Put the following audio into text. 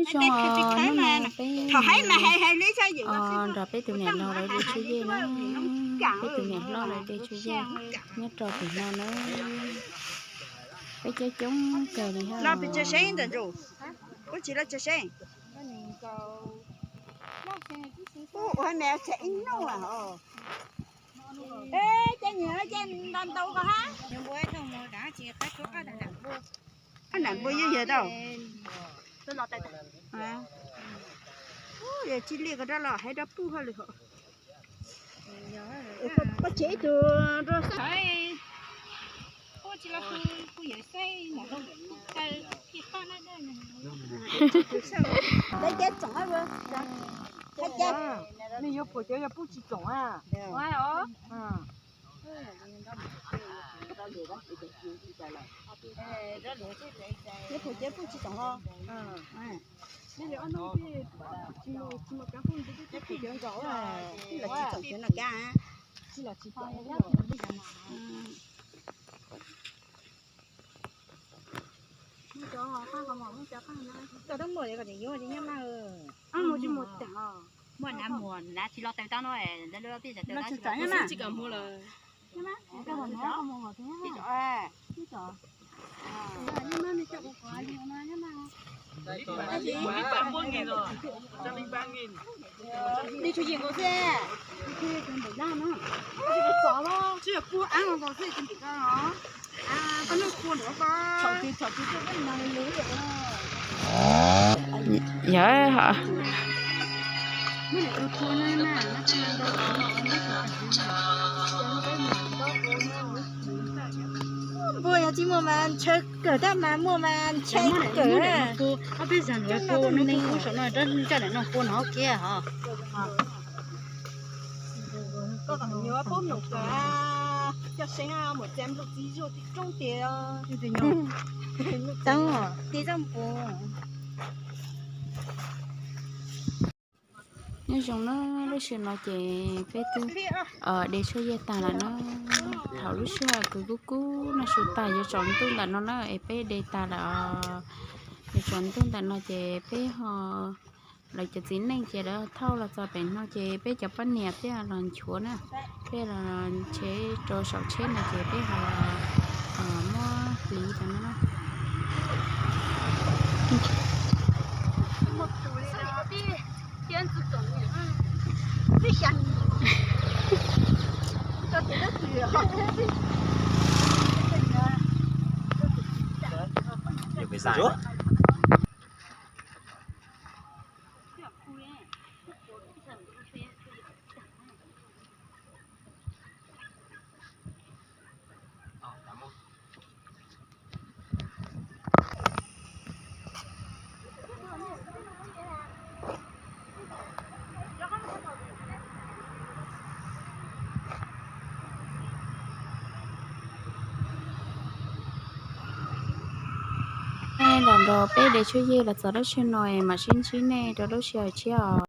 Zoo, hnub no peb nrog peb tus niam laus lawv de tshuaj yej na. Peb tus niam hlob lawv de tshuaj yej nyob rau tim no na. Peb coob coob kawg li ha. Ua me ib nub ces nta ntau ko ha. Ab, nam npua yeej yog tau. Yog tsis liaj ko rab los hais rab puj hauj lwm hos. Koj tsev ib tug rau sab. Peb cab tsoom, nej yuav phuam cov yog puj tsis tsoom a. Yuav phuam cov puj tsis tsoom os. Tsis mus, tsis mus cov puj, tsis mus cov nkaus, tsis los tsis tsoom cov no cab. Muaj na muam na tsis los taws tab no, lawv tsis kam mus lawm. Li tshuav yim nkaus xwb. Tsis yog puag av nkaus xwb, tsis ntim ko los. Koj noj kua nrad ko. Yog, npua yog tsis muaj mas ntshaw kawg, tab mas muaj mas ntshaw kawg. Ob peb zag lawv pua no, kuv saum no rab ncaj daim no pua no kiag hos. Koj kom nyuam pub num kawg, coj seeb mus txiav nplooj txiv zuaj txiv roob tiag. Tau, tis txaj npua. Nyob zoo na, lub sij hawm no ces peb twb de tshuaj yej tag lawm na. Thaum lub sij hawm kws kub kub noj su tag yuav tsaus ntuj ntawm no na es peb de tag lawm os. Yuav tsaus ntuj ntawm no ces peb ho, lawv cov txiv neej ces lawv thauj los txog pem no ces peb cov poj niam thiaj los nchuav na. Peb los tsheb rau saum tsheb no ces peb ho muab hliv rau no na. Nej los nrog peb de tshuaj yej los txog lub sij hawm no es mam sib ntsib nej rau lub sij hawm tshiab os.